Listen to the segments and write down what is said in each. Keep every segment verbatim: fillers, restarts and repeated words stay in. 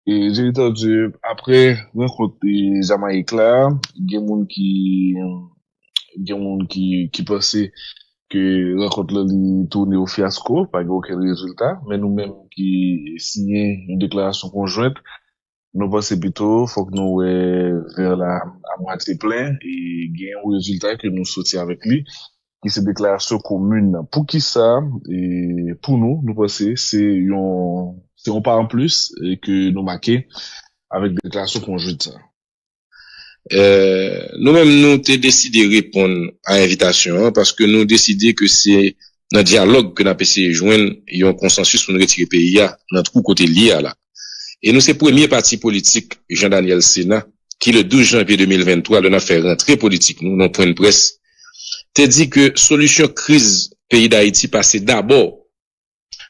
E, Jerry Tardieu, apre rankont, e, Jamayik la, gen moun ki, gen moun ki, ki panse ke rankont lan li tounen o fyasko, pa gen okenn rezilta, men nou menm ki siyen yon deklarasyon konjwent, nou panse pito fòk nou wè vè la a mwatye plen, e gen yon rezilta ke nou soti avèk li, ki se deklarasyon komin nan. Poukisa, e, pou nou, nou panse se yon, se yon pa an plis, e, ke nou make avèk deklarasyon konjwent sa? Nou menm, nou te deside reponn a envitasyon an paske nou deside ke se nan dyalòg ke n ap eseye jwenn yon konsansis pou n retire peyi a nan twou kote l ye a la. E nou se premye pati politik Jean Daniel Sénat ki, le douz janvye de mil venntwa, lè n ap fè rantre politik nou nan pwen de près, te di ke solisyon kriz peyi Dayiti pase dabò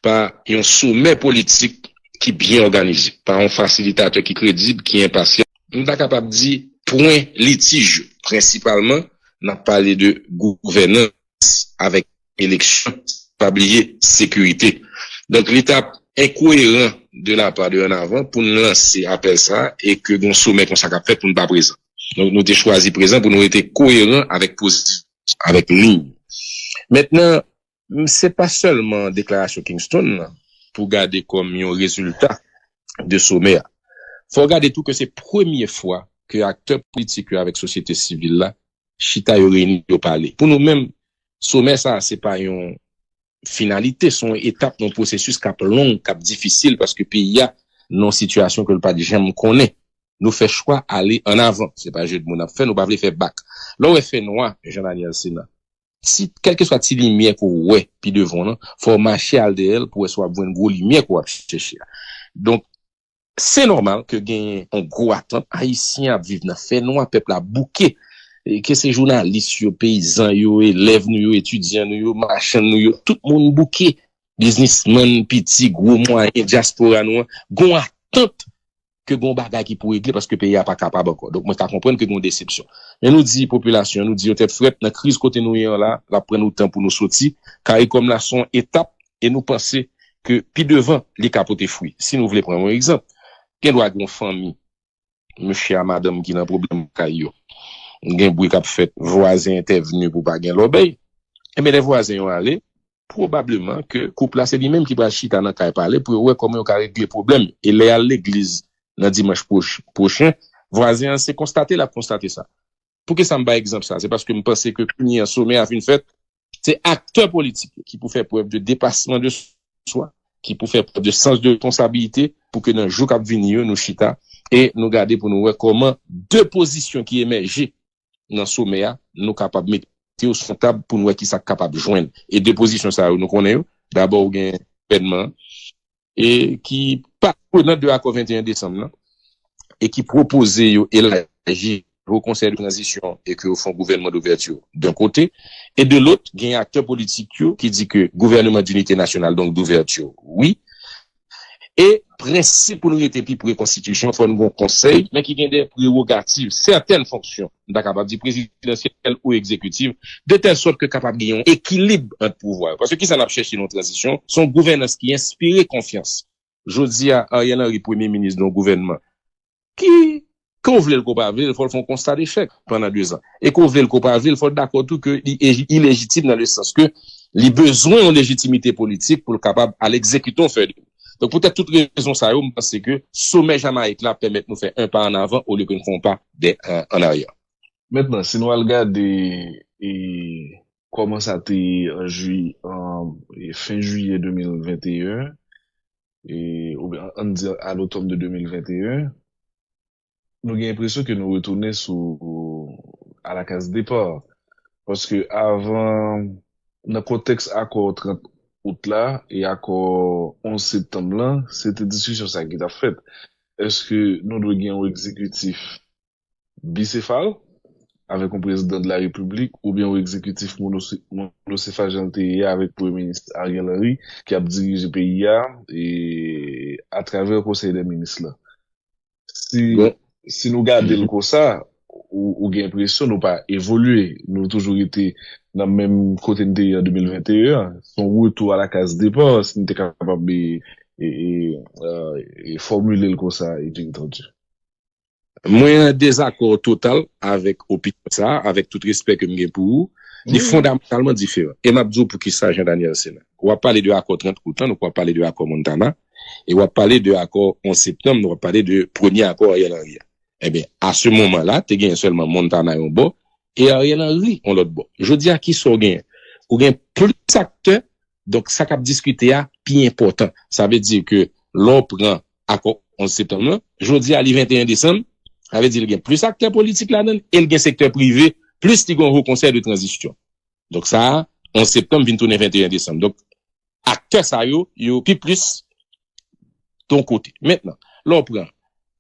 pa yon somè politik ki byen òganize, pa yon fasilitatè ki kredib, ki enpasyal. Nou ta kapab di pwen litij yo, prensipalman, n ap pale de gouvènans avèk eleksyon, pa bliye sekirite. Donk, li t ap enkoeran de la pa de Ann Avan pou n lanse apèl sa a e ke gen yon somè konsa k ap fèt pou n pa prezan. Donk, nou te chwazi prezan pou nou rete koeran avèk pozisyon, avèk liy. Mentnan, se pa sèlman deklarasyon Kingston nan pou gade kòm yon rezilta de somè a. Fò w gade tou ke se premye fwa ke aktè politik yo avèk sosyete sivil la chita, yo reyini, yo pale. Pou nou menm, somè sa a se pa yon finalite, se yon etap nan yon pwosesis k ap long, k ap difisil, paske peyi a nan yon sitiyasyon ke l pa t janm konnen. Nou fè chwa ale ann avan. Se pa je de mo n ap fè, nou pa vle fè bak. Lè w wè fènwa, Jean Daniel Sénat, si kèlkeswa ti limyè ke w wè pi devan w lan, fò w mache al dèyè l pou w wè si w ap jwenn gwo limyè ke w ap chèche a. Donk, se nòmal ke genyen yon gwo atant. Ayisyen ap viv nan fènwa, pèp la bouke. E ke se jounalis yo, peyizan yo, elèv nou yo, etidyan nou yo, machann nou yo, tout moun bouke. Biznismann, piti, gwo, mwayen, dyaspora nou an, gen yon atant ke gen yon bagay ki pou regle paske peyi a pa kapab ankò. Donk, mwen ka konprann ke gen yon desepsyon. Men nou di popilasyon an, nou di yo tèt frèt, nan kriz kote nou ye an la, l ap pran nou tan pou nou soti. Karikòm la se yon etap e nou panse ke pi devan, li ka pote fwi. Si nou vle pran yon egzanp, gen dwa gen yon fanmi, mesye a madanm ki nan pwoblèm kay yo. Gen bri k ap fèt, vwazen entèvni pou pa gen lòbèy. Ebyen, lè vwazen yo ale, pwobableman ke koup la se li menm ki pral chita nan kay pale pou yo wè kòman yo ka regle pwoblèm yo. E lè y al legliz nan dimanch pwoch- pwochen, vwazen an se konstate l ap konstate sa. Poukisa m bay egzanp sa? Se paske m panse ke kounye a somè a fin fèt, se aktè politik yo ki pou fè prèv de depasman de swa, ki pou fè prèv de sans de responsabilite pou ke nan jou k ap vini yo, nou chita e nou gade pou nou wè kòman de pozisyon ki emèje nan somè a, nou kapab mete yo sou tab pou nou wè kisa k kapab jwenn. E de pozisyon sa yo, nou konnen yo. Dabò, ou gen gouvènman an, e ki pa prenan de akò venteyen desanm nan, e ki pwopoze yo elaji Ho Konsèy de Tranzisyon e ke yo fè yon gouvènman douvèti, d'un côté, e de l'autre, gen aktè politik yo ki di ke gouvènman dinite nasyonal, donk douvèti, wi, e prensip pou nou rete pi pre konstitisyon, fò n gen yon konsèy, men ki gen de prewogativ, sètèn fonksyon, m ta kapab di prezidansyèl ou egzekitif, de tèl sòt ke kapab gen yon ekilib ant pouvwa yo. Paske kisa n ap chèche nan yon tranzisyon? Se yon gouvènans ki enspire konfyans. Jodi a, Ariel Henry, premye minis de yon gouvènman, ki, ke w vle l, ke w pa vle l, fò l fè yon konsta dechèk pandan dezan. E ke w vle l, ke w pa vle l, fò l dakò tou ke li e- ilejitim nan le sans ke li bezwen yon lejitimite politik pou l kapab al egzekite yon fèy de wout. Donk, poutèt tout rezon sa yo, m panse ke somè Jamayik la pèmèt nou fè yon pa ann avan olye ke n fè yon pa de, an, ann aryè. Mentnan, si nou al gade e, kòman sa te ye an jwi, an, e, fen jiyè de mil venteyen, e, oubyen ann di a lotòn de de mil venteyen, nou gen enpresyon ke nou retounen sou a la kaz depa. Paske avan, nan kontèks akò trant out la e akò onz septanm lan, se te diskisyon sa ki t ap fèt. Èske nou dwe gen yon egzekitif bisefal avèk yon prezidan de la repiblik oubyen yon egzekitif monose- monosefal jan l te ye a avèk premye minis Ariel Henry ki ap dirije peyi a e atravè konsèy dè minis la? Si, si nou gade l konsa, ou, ou gen enpresyon nou pa evolye. Nou toujou rete nan menm kote n te ye an de mil venteyen an. Se yon retou a la kaz depa, si n te kapab e, e, e, e, e fòmile l konsa, e byen antandi. Mwen an dezakò total avèk opinyon sa a, avèk tout respè ke m gen pou ou. Li fondamantalman diferan. E m ap di w poukisa, Jean Daniel Cénat. W ap pale de akò trant out lan, nou p ap pale de akò Montana, e w ap pale de akò onz septanm, nou p ap pale de premye akò Ariel Henry a. Ebyen, a se moman la, te genyen sèlman Montana yon bò, e Ariel Henry yon lòt bò. Jodi a, kisa w genyen? Ou gen plis aktè, donk sa k ap diskite a pi enpòtan. Sa vle di ke lè w pran akò onz septanm nan, jodi a li venteyen desanm, sa vle di l gen plis aktè politik ladan l e l gen sektè prive, plis li gen yon Haut Conseil de Transition. Donk sa a, onz septanm vin tounen venteyen desanm. Donk, aktè sa yo, yo pi plis yon kote. Mentnan, lè w pran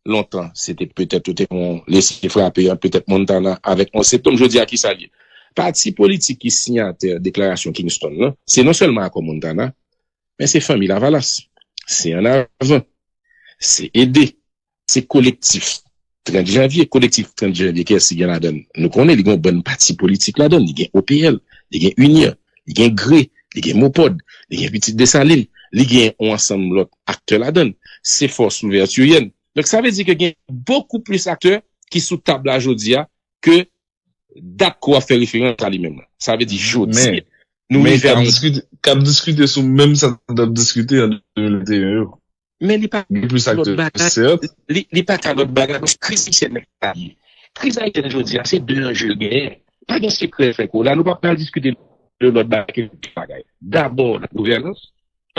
lontan, se te petèt yo te yon lese frape ant petèt Montana avèk onz septanm. Jodi a, kisa l ye? Pati politik ki siyatè deklarasyon Kingston nan, se non sèlman akò Montana, men se Fanmi Lavalas, se Ann Avan, se Ede, se Kolektif trant janvye. Kolektif trant janvye, kiyès ki gen ladan l? Nou konnen li gen yon bann pati politik ladan l. Li gen O P L, li gen Inyon, li gen Gre, li gen Mopòd, li gen Pitit Desalin, li gen yon ansanm lòt aktè ladan l. Se Fòs Louvètiryèn. Donk, sa vle di ke gen bokou plis aktè ki sou tab la jodi a ke dat ke w ap fè referans a li menm nan. Sa vle di jodi a, nou rive a yon... K ap diskite sou menm sa n t ap diskite an de mil venteyen yo. Men li pa lòt bagay. Li, li pa ka lòt bagay, paske kriz ayisyèn nan pa li. Kriz ayisyèn jodi a, se de anje l genyen. Pa gen sekrè fè kou la, nou pa pral diskite de lòt bagay ke de bagay. Dabò, la gouvènans,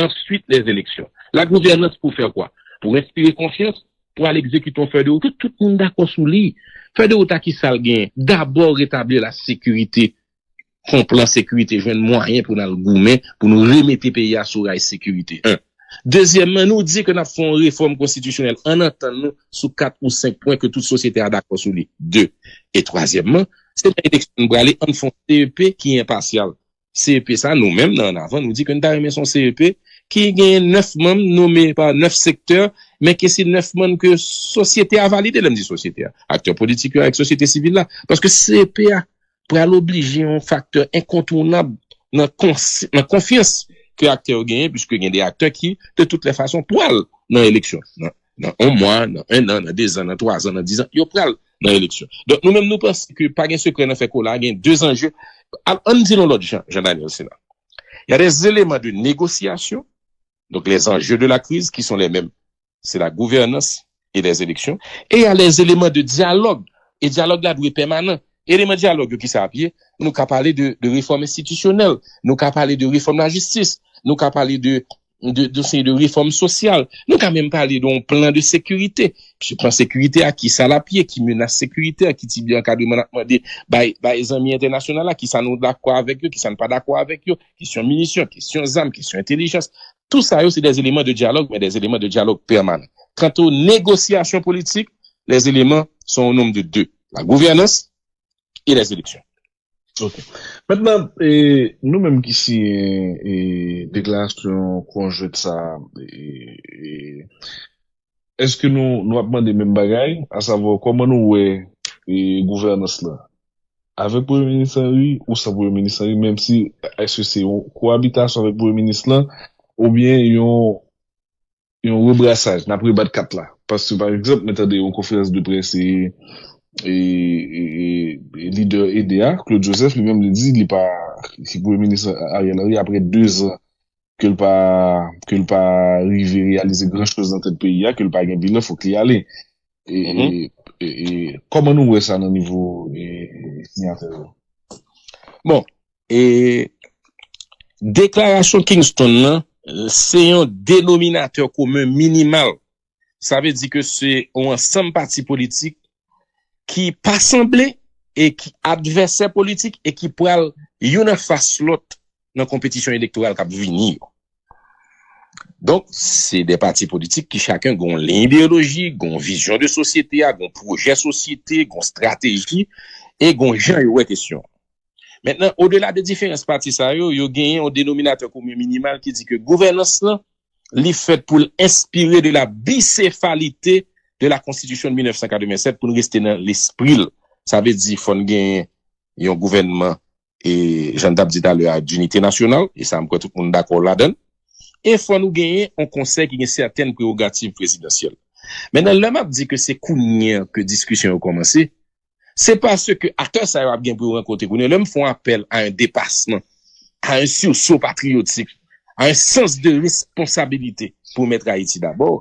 answit lèzeleksyon. La gouvènans pou fè kwa? Pou enspire konfyans, pou al egzekite yon fè de wout. Tout, tout moun dakò sou li. Fè de wout a kisa l genyen? Dabò retabli la sekirite, fè yon plan sekirite, jwenn mwayen pou n al goumen, pou nou remete peyi a sou ray sekirite. En. Dezyèmman, nou di ke n ap fè yon refòm konstitisyonèl, ann antann nou sou kat ou senk pwen ke tout sosyete a dakò sou li. De. E twazyèmman, se nan eleksyon n prale, ann fè yon C E P ki enpasyal. C E P sa, nou menm nan Ann Avan, nou di ke n ta renmen se yon C E P ki genyen nèf manm nome pa nèf sektè, men ke se nèf manm ke sosyete a valide. Lè m di sosyete a, aktè politik yo avèk sosyete sivil la. Paske C E P a pral oblije yon faktè enkontounab nan, nan konfyans ke aktè yo genyen, piske gen de aktè ki, de tout lè fason, pral nan eleksyon. Nan, nan yon mwa, nan en an, nan de zan, nan twa zan, nan diz an, yo pral nan eleksyon. Donk, nou menm, nou panse ke pa gen sekrè nan fè kou la, gen de anje. Al, ann di l yon lòt jan, Jean Daniel Cénat. Il y a des éléments de négociation, donc les enjeux de la crise qui sont les mêmes. C'est la gouvernance et les élections. Et il y a les éléments de dialogue. E dyalòg la dwe pèmanan. Eleman dyalòg yo ki sa ap ye? Nou ka pale de, de refòm enstitisyonèl, nou ka pale de refòm lajistis, nou ka pale de, de, de, de refòm sosyal, nou ka menm pale de yon plan de sekirite. Plan sekirite a, ki sa l ap ye, ki menas sekirite a, ki tip de ankadreman n ap mande bay, bay zanmi entènasyonal la, ki sa nou dakò avèk yo, ki sa n pa dakò avèk yo, kesyon minisyon, kesyon zam, kesyon entèlijans. Tout sa yo, se des éléments de dialogue, mais des éléments de dialogue permanent. Quant aux négociations politiques, les éléments sont au nombre de deux. La gouvernance et les élections. Ok. Mentnan, e, nou menm ki siyen, e, deklarasyon konjwent sa, e, e, èske nou, nou ap mande menm bagay, asavwa kòman nou wè, e, gouvènans lan? Avèk Premye Minis Henry ou san Premye Minis Henry, menm si, èske se yon kowabitasyon avèk Premye Minis lan, oubyen yon, yon rebrasaj, n ap rebat kat la? Paske, pa egzanp, mwen tande yon konferans de près, e, e, e, e lidè Ede a, Claude Joseph, li menm, li di, li pa, si Premye Minis Ariel Henry, apre de zan ke l pa, ke l pa rive reyalize gran choz nan tèt peyi a, ke l pa gen bilan, fòk li ale. E, e, e, e, kòman nou wè sa nan nivo, e, siyatè yo? Bon, e, deklarasyon Kingston nan, se yon denominatè komen minimal. Sa vle di ke se yon ansanm pati politik ki pa sanble e ki advèsè politik e ki pral youn anfas lòt nan konpetisyon elektoral k ap vini yo. Donk, se de pati politik ki chaken gen yon liy ideyoloji, gen yon vizyon de sosyete a, gen yon pwojè sosyete, gen yon estrateji, e gen yon jan yo wè kesyon an. Mentnan, odela de diferans pati sa yo, yo genyen yon denominatè komen minimal ki di ke gouvènans lan, li fèt pou l enspire de la bicéphalité de la Constitution de mil nèf san katrevennsèt, pou n reste nan lespri l. Sa vle di, fò n genyen yon gouvènman, e jan n t ap di talè a, dinite nasyonal, e sa m kwè tout moun dakò ladan l. E fò nou genyen yon konsèy ki gen sèten prewogativ prezidansyèl. Mentnan, lè m ap di ke se kounye a ke diskisyon yo kòmanse, se paske aktè sa yo ap gen pou yo rankontre kounye a. Lè m fè yon apèl a yon depasman, a yon sursaut patriotique, a yon sans de responsabilité pou Mèt Ayiti dabò,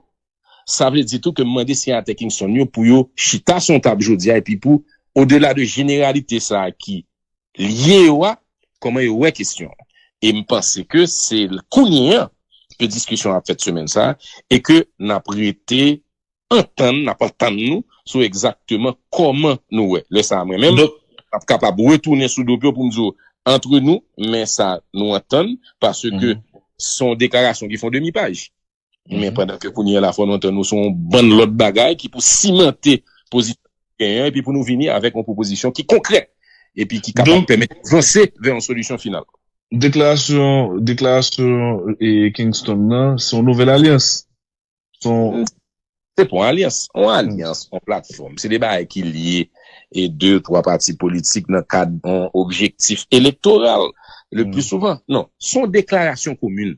sa vle di tou ke m mande siyatè Kingston yo pou yo chita sou yon tab jodi a, epi pou, odela de jeneralite sa a ki lye yo a, kòman yo wè kesyon an. E m panse ke se kounye a ke diskisyon ap fèt semèn sa a, e ke n ap rete antann, n ap antann nou sou egzakteman kòman nou wè. Lè sa a, mwen menm, m ap kapab retounen sou do pye w pou m di w, antre nou, men sa nou antann, paske se yon deklarasyon ki fè yon demi paj. Men pandan ke kounye a la, fò nou antann nou sou yon bann lòt bagay ki pou simante pozisyon nou genyen, epi pou nou vini avèk yon pwopozisyon ki konkrè, epi ki kapab pèmèt vanse vè yon solisyon final. Deklarasyon, deklarasyon e Kingston nan, se yon nouvèl alyans. Se yon Se pa yon alyans. Yon alyans, yon platfòm, se de bagay ki lye e de, twa pati politik nan kad yon objektif elektoral, le pli souvan. Non, se yon deklarasyon komin.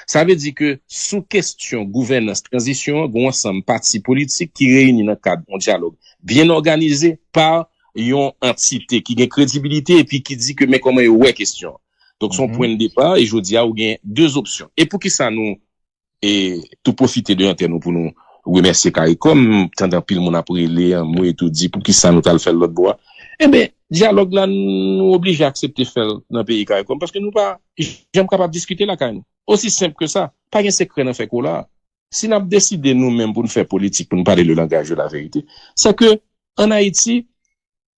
Sa vle di ke sou kesyon gouvènans tranzisyon an, gen yon ansanm pati politik ki reyini nan kad yon dyalòg byen òganize pa yon antite ki gen kredibilite epi ki di ke men kòman yo wè kesyon an. Donk, se yon pwen de depa, e jodi a, ou gen de opsyon. E poukisa nou e tou pwofite de antèn ou pou nou remèsye CARICOM. M tande anpil moun ap rele, anmwe, tou di poukisa nou t al fè l lòt bò a. Enben, dyalòg la, nou oblije aksepte fè l nan peyi CARICOM paske nou pa janm kapab diskite lakay nou. Osi senp ke sa. Pa gen sekrè nan fè kola. Si n ap deside nou menm pou n fè politik, pou n pale le langaj de la verite, se ke ann Ayiti,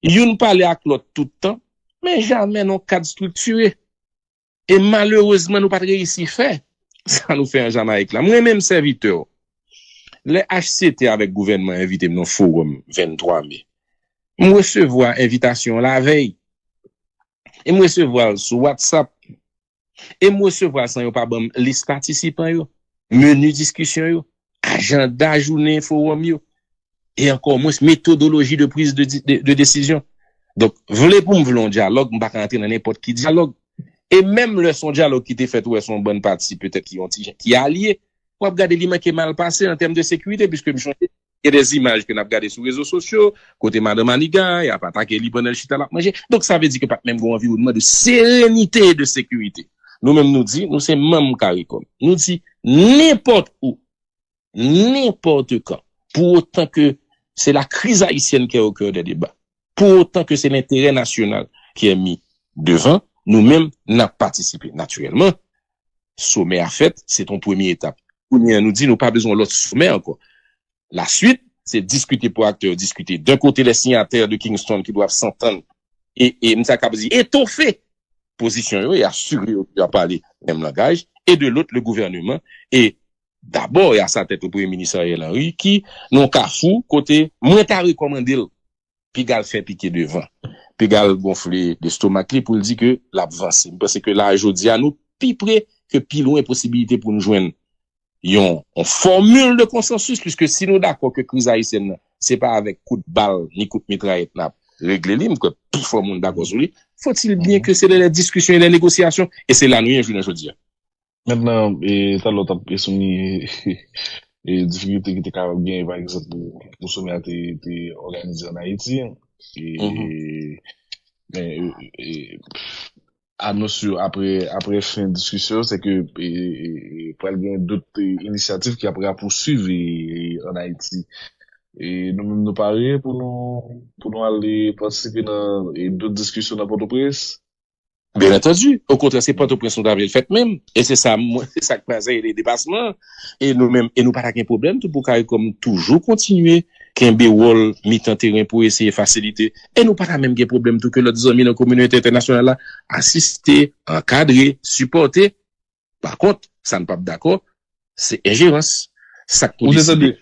youn pale ak lòt tout tan, men jamè nan yon kad striktire. E malerezman, nou pa t reyisi fè sa nou fè an Jamayik la. Mwen menm, sèvitè w, lè H C T avèk gouvènman an envite m nan fowòm venntwa me, m resevwa envitasyon an lavèy. E m resevwa l sou WhatsApp. E m resevwa l san yo pa ban m lis patisipan yo, meni diskisyon yo, ajanda jounen fowòm yo, e ankò mwens metodoloji de priz de, de, de desizyon. Donk, vle pou m vle yon dyalòg, m pa ka antre nan nenpòt ki dyalòg. E menm lè se yon dyalòg ki te fèt, ou wè se yon bann pati petèt ki yon ti jan, ki alye, w ap gade li manke mal pase an tèm de sekirite, piske m sonje gen de imaj ke n ap gade sou rezo sosyo, kote madan Maniga, y ap atake li pandan l chita l ap manje. Donk, sa vle di ke pa t menm gen yon anviwònman de serenite e de sekirite. Nou menm, nou di, nou se manm CARICOM. Nou di, nenpòt ou, nenpòt kan, pou otan ke c'est la crise haïtienne qui est au cœur des débats, pou otan ke se lenterè nasyonal ki est mis devant, nou menm, n ap patisipe. Natirèlman, somè a fèt, se t on premye etap. Kounye a, nou di nou pa bezwen lòt somè ankò. Lasuit, se diskite pou aktè yo diskite. D'un côté, les signataires de Kingston qui doivent s'entendre. E, e m ta kab di, etofe pozisyon yo e asire yo ke y ap pale menm langaj. E de lòt, le gouvèneman. E dabò, e a sa tèt le premye minis Ariel Henry, ki nan yon kafou kote mwen ta rekòmande l piga l fè pike devan, piga l gonfle lestomak li pou l di ke l ap vanse. M panse ke la, jodi a, nou pi pre ke pi lwen posibilite pou n jwenn yon, yon fòmil de konsansis, piske si nou dakò ke kriz ayisyèn nan, se pa avèk kout bal ni kout mitrayèt n ap regle li, m kwè pifò moun dakò sou li, faut-il bien que c'est des discussions et des négociations, e se la nou ye jounen jodi a. Mentnan, e, talè w t ap souliye e, difikilte ki te kapab genyen, pa egzanp, pou, pou somè a te, te òganize ann Ayiti. E, men, e, e, anons yo apre, apre fen diskisyon, se ke e, e, e, pral gen dòt e, inisyativ ki ap rapousuiv e, e, ann Ayiti. E nou menm, nou pare pou nou, pou nou ale patisipe nan e, dòt diskisyon nan Pòtoprens? Byen antandi. Okontrè, se Pòtoprens nou ta vle l fèt menm. E se sa, mwen, se sa k pa seri de depasman. E nou menm, e nou pa ta gen pwoblèm tou pou CARICOM toujou kontinye kenbe wòl mitan teren pou eseye fasilite. E nou pa ta menm gen pwoblèm tou ke lòt zanmi nan kominote entènasyonal la asiste, ankadre, sipòte. Pa kont, sa n p ap dakò, se enjerans. Sa k pou deside,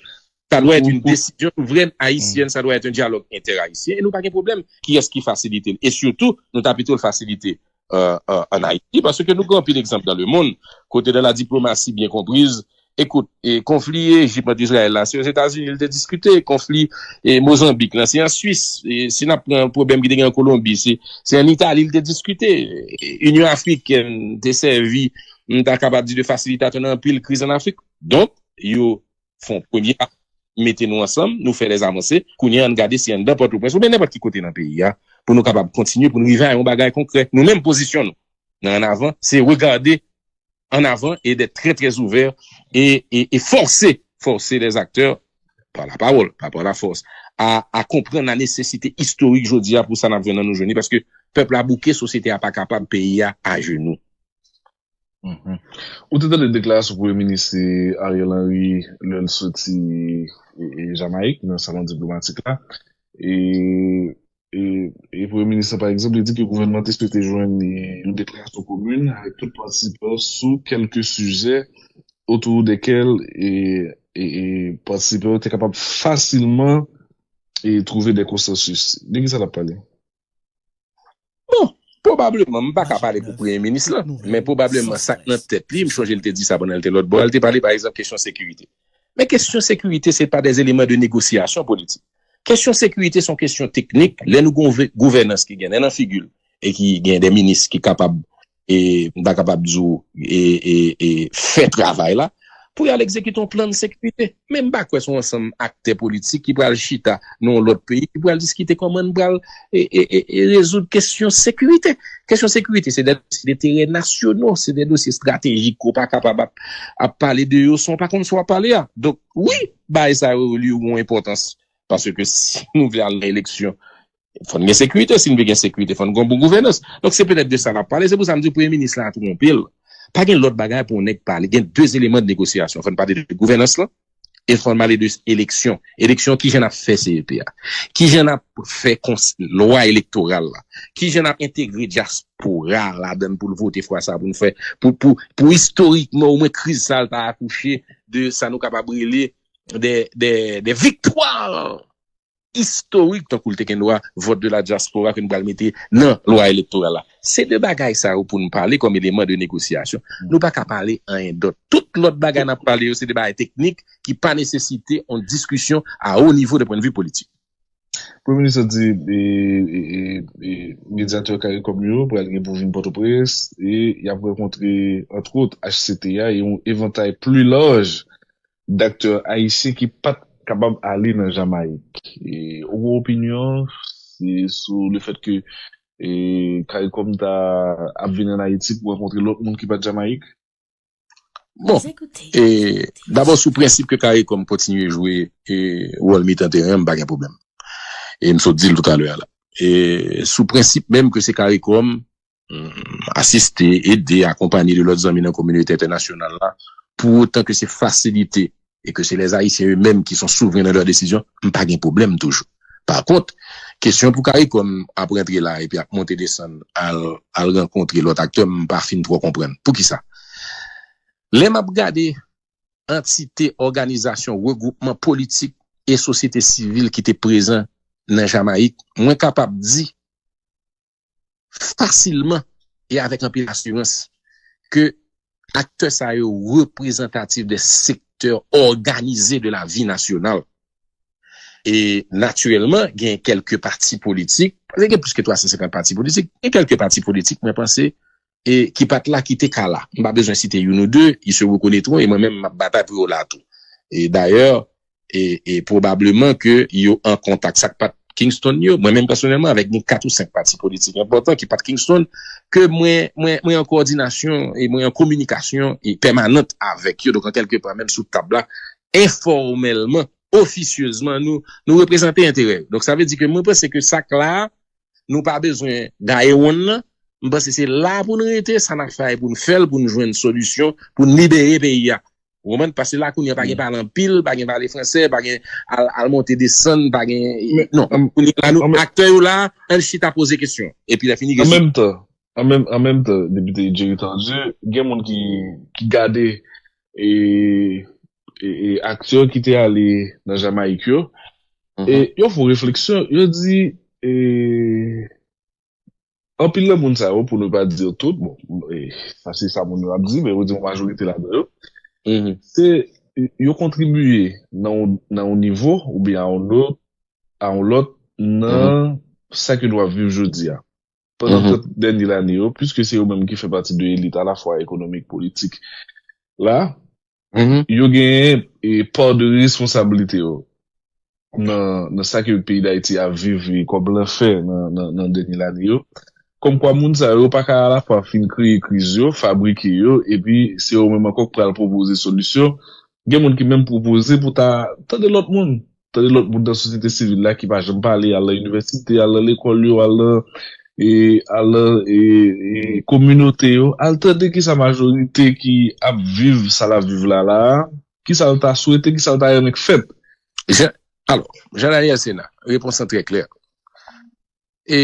sa dwa èt yon desizyon souvrèn ayisyèn, sa dwa èt yon dyalòg entè-ayisyen, e nou pa gen pwoblèm kiyès ki fasilite l. E sitou, nou ta pito l fasilite euh, euh, ann Ayiti, paske nou gen anpil egzanp dans le monde, kote dans la diplomatie bien comprise, ekout, e konfli Ejip ant Izrayèl la, se Ozetazini li te diskite, konfli e Mozanbik la, se an Swis, e si n ap pran pwoblèm ki te gen an Kolonbi, se, se ann Itali li te diskite, e Inyon Afrikèn te sèvi m ta kapab di de fasilitatè nan anpil kriz an Afrik. Donk, yo fè yon premye pa, mete nou ansanm, nou fè dèzavanse. Kounye a, ann gade si anndan Pòtoprens oubyen nenpòt ki kote nan peyi a, pou nou kapab kontinye, pou nou rive a yon bagay konkrè. Nou menm, pozisyon nou nan Ann Avan, se regade ann avan e d'être très, très ouvert e, e, e forcer, forcer les acteurs par la parole, pas par la force, a, a konprann la nesesite istorik jodi a pou sa n ap jwenn nan nou jwenn li, paske pèp la bouke, sosyete a pa kapab, peyi a ajenou. Mhm. Ou te tande deklarasyon Premye Minis Ariel Henry lè l soti e, e, Jamayik nan salon diplomatik la. E, e, e Premye Minis la, pa egzanp, li di ke gouvènman te swete jwenn e, yon deklarasyon komin avèk tout patisipè sou kèlke sijè otou dèkèl e, e, e patisipè yo te kapab fasilman e, twouve de konsansis. De ki sa l ap pale? Bon, pwobableman, m pa ka pale pou premye minis lan, men pwobableman sa k nan tèt li, m chonje l te di sa pandan l te lòt bò a, l te pale pa egzanp kesyon sekirite. Men kesyon sekirite se pa de eleman de negosyasyon politik. Kesyon sekirite se yon kesyon teknik. Lè nou gen yon gouvènans ki gen nen nan figi l e ki gen de minis ki kapab, e m ta kapab di w, e, e, e fè travay la, pou y al egzekite yon plan de sekirite. Men m pa kwè se yon ansanm aktè politik ki pral chita nan yon lòt peyi, ki pral diskite kòman n pral e, e, e, e rezoud kesyon sekirite. Kesyon sekirite, se de dosye d'enterè nasyonal, se de dosye estratejik ke w pa kapab ap, ap pale de yo san w pa konn sa w ap pale a. Donk, wi, bagay sa yo li yon enpòtans. Paske si nou vle al nan eleksyon, fò n gen sekirite. Si n vle gen sekirite, fò n gen bon gouvènans. Donk, se petèt de sa n ap pale. Se pou sa m di w, premye minis la twonpe l. Pa gen lòt bagay pou yon nèg pale. Gen de eleman de negosyasyon. Fò n pale de gouvènans lan, e fò n pale de eleksyon. Eleksyon, kijan n ap fè C E P a? Kijan n ap fè lwa elektoral la? Kijan n ap entegre dyaspora ladan l pou l vote fwa sa pou n fè, pou, pou, pou istorikman, omwen kriz sa l ta akouche de sa nou kapab rele de, de, de viktwa istorik, tankou l te gen dwa vòt de la dyaspora ke n pral mete nan lwa elektoral la. Se de bagay sa yo pou n pale kòm eleman de negosyasyon. Nou pa ka pale anyen dòt. Tout lòt bagay n ap pale yo, se de bagay teknik ki pa nesesite yon diskisyon a wo nivo de pwennvi politik. Premye minis la di e, e, e, e, medyatè CARICOM yo pral gen pou vin Pòtoprens e y ap rankontre, antwòt, H C T A e yon evantay pli laj daktè ayisyen ki pa t kapab ale nan Jamayik. E, ou gen opinyon sou lefèt ke e, CARICOM ta ap vin ann Ayiti pou rankontre lòt moun ki pa t Jamayik? Bon, e, dabò sou prensip ke CARICOM kontinye jwe e, wòl mitan teren an, m pa gen pwoblèm. E m sot di l toutalè a la. E sou prensip menm ke se CARICOM asiste, ede, akonpanye de lòt zanmi nan kominote entènasyonal la, pou otan ke se fasilite e ke se lèzayisyen yo menm ki son souvren nan lè desizyon, m pa gen pwoblèm toujou. Pa kont, kesyon pou CARICOM ap rantre la epi ap monte desann al, al rankontre lòt aktè, m pa fin twò konprann. Poukisa? Lè m ap gade antite, òganizasyon, regwoupman politik e sosyete sivil ki te prezan nan Jamayik, mwen kapab di fasilman e avèk anpil asirans ke aktè sa yo reprezantatif de sektè òganize de la vi nasyonal. E natirèlman, gen kèlke pati politik, paske gen plis ke twa san senkant pati politik, gen kèlke pati politik, mwen panse, e ki pa t la, ki te ka la. M pa bezwen site youn ou de, ils se reconnaîtront, e mwen menm, m ap batay pou yo la tou. E dayè, e, e pwobableman ke yo an kontak. Sa k pa t Kingston yo, mwen menm pèsonèlman, avèk gen kat ou senk pati politik enpòtan ki pa t Kingston, ke mwen, mwen, mwen an kowòdinasyon e mwen an kominikasyon e pèmanant avèk yo. Donk, an kèlke pa, menm sou tab la, enfòmèlman, ofisyezman, nou, nou reprezante enterè yo. Donk, sa vle di ke mwen panse ke sa k la a, nou pa bezwen gaye wonn nan. M panse se la pou n rete, sa n ap fè a e pou n fè l, pou n jwenn solisyon, pou n libere peyi a. Ou konprann? Paske la kounye a pa gen pale anpil, pa gen pale fransè, pa gen al, al monte desann, pa gen, non. Kounye a la nou aktè yo la, ann chita poze kesyon. Epi lè fini rezoud. An menm tan, an menm, an menm tan, depite Jerry Tardieu, gen moun ki, ki gade e, e, e aktè ki te ale nan Jamayik yo, e yo fè yon refleksyon, yo di e, anpil nan moun sa yo, pou nou pa di tout, bon, e, sa se sa moun yo ap di, men yo di yon majorite ladan yo, se yo kontribiye nan yon, nan yon nivo oubyen a yon lòt, a yon lòt nan sa ke nou ap viv jodi a. pandan trant dènye lane yo, piske se yo menm ki fè pati de elit alafwa ekonomik, politik la, yo genyen e pa de responsablite yo nan, nan sa ke peyi Dayiti ap viv e kòm lanfè nan, nan, nan dènye lane yo. Kòmkwa moun sa yo pa ka alafwa fin kreye kriz yo, fabrike yo, epi se yo menm ankò k pral pwopoze solisyon. Gen moun ki menm pwopoze pou ta tande lòt moun. Tande lòt moun nan sosyete sivil la ki pa janm pale, al nan inivèsite, al nan lekòl yo, al nan, e, al nan e, e, kominote yo, al tande kisa majorite ki ap viv sa l ap viv la la a, kisa l ta swete, kisa l ta renmen k fèt. Jan, alò, Jean Daniel Sena, repons lan trè klè. E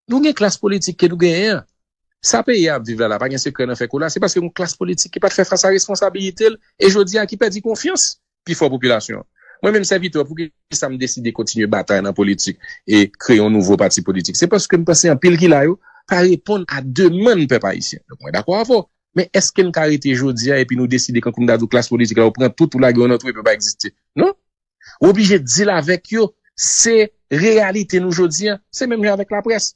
nou gen klas politik ke nou genyen an. Sa peyi a ap viv la la, pa gen sekrè nan fè kou la, se paske yon klas politik ki pa t fè fas a responsabilite l, e jodi a ki pèdi konfyans pifò popilasyon an. Mwen menm sèvitè, poukisa m deside kontinye batay nan politik e kreye yon nouvo pati politik? Se paske m panse anpil ki la yo pa reponn a demann pèp ayisyen. Donk mwen dakò avè w. Men èske n ka rete jodi a epi nou deside kankou m ta di w klas politik la ou pran tout ou lage yo nan twou epi yo pa egziste? Non. Ou oblije deal avèk yo. Se reyalite nou jodi a. Se menm jan avèk laprès.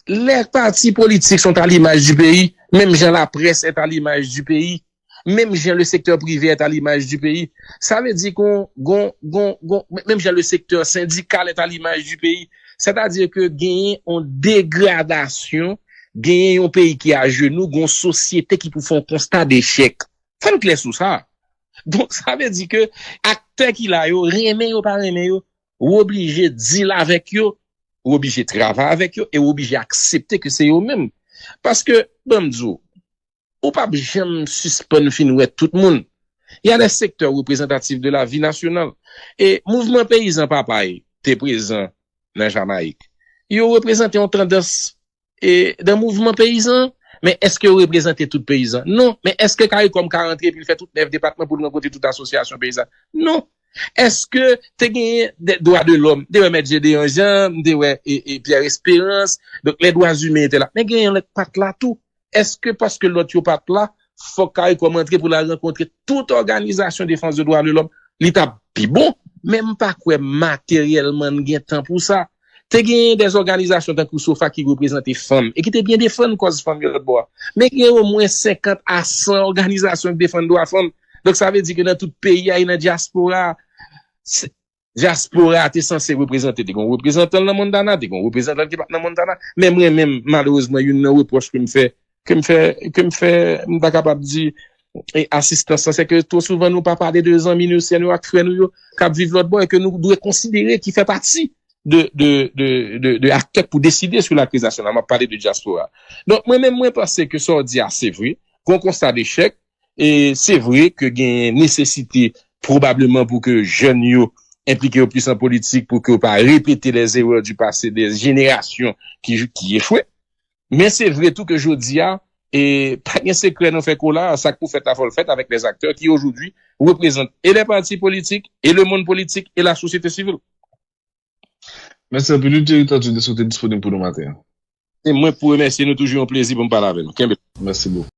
Lè pati politik sont à l'image du pays, menm jan laprès est à l'image du pays, menm jan le secteur privé est à l'image du pays. Sa vle di gon, gon, gon, gon, menm jan le secteur syndical est à l'image du pays. Sètadi ke genyen yon degradasyon, genyen yon peyi ki ajenou, gon sosyete ki pou fè yon konsta dechèk. Fè n klè sou sa. Donk, sa vle di ke aktè ki la yo, renmen yo pa renmen yo, ou oblije deal avèk yo, ou oblije travay avèk yo, e ou oblije aksepte ke se yo menm. Paske, ban m di w, ou p ap janm sispann fin wè tout moun. Il y a des secteurs représentatifs de la vie nationale. E mouvman peyizan papay te prezan nan Jamayik. Yo reprezante yon tandans e, nan mouvman peyizan, men èske yo reprezante tout peyizan? Non. Men èske Karikòm ka rantre epi l fè tout nèf depatman pou l rankontre tout asosyasyon peyizan? Non. Èske te genyen dwa de lòm? M te wè Mèt Jedeon Jean, m te wè e, e, Pierre Espérance, donk lè dwa imen te la. Men genyen lòt pa t la tou. Èske paske lòt yo pa t la, fòk Karikòm antre pou l al rankontre tout òganizasyon defans de dwa de lòm? Li t ap pi bon, men m pa kwè materyèlman n gen tan pou sa. Te genyen dè òganizasyon tankou sofa ki reprezante fanm e ki te byen defann kòz fanm yo lòt bò a. Men gen omwen senkant a san òganizasyon ki defann dwa fanm. Donk sa vle di ke nan tout peyi a e nan dyaspora a, dyaspora a te sanse reprezante, te gen yon reprezantan l nan Montana, te gen yon reprezantan l ki pa t nan Montana. Men mwen menm, malerezman, youn nan repwòch ke m fè, ke m fè, ke m fè, m ta kapab di, e asistans lan, se ke twò souvan nou pa pale de zanmi nou, sè nou ak frè nou yo k ap viv lòt bò e ke nou dwe konsidere ki fè pati de, de, de, de, de aktè k pou deside sou lakriz nasyonal. M ap pale de dyaspora. Donk, mwen menm, mwen panse ke sa w di a, se vre. Gon konsta dechèk, e se vre ke gen nesesite pwobableman pou ke jèn yo enplike yo plis an politik, pou ke yo pa repete les erreurs du passé de jenerasyon ki, ki echwe. Men se vre tou ke jodi a, e pa gen sekrè nan fè kou la, sa k pou fèt la fò l fèt avèk les acteurs qui aujourd'hui représentent et les partis politiques, et le monde politique, et la société civile. Mèsi anpil wi Thierry Tortue dèske w te disponib pou nou maten an. Se mwen k pou remèsye nou, toujou yon plezi pou m pale avè nou. Kenbe la. Mèsi bokou.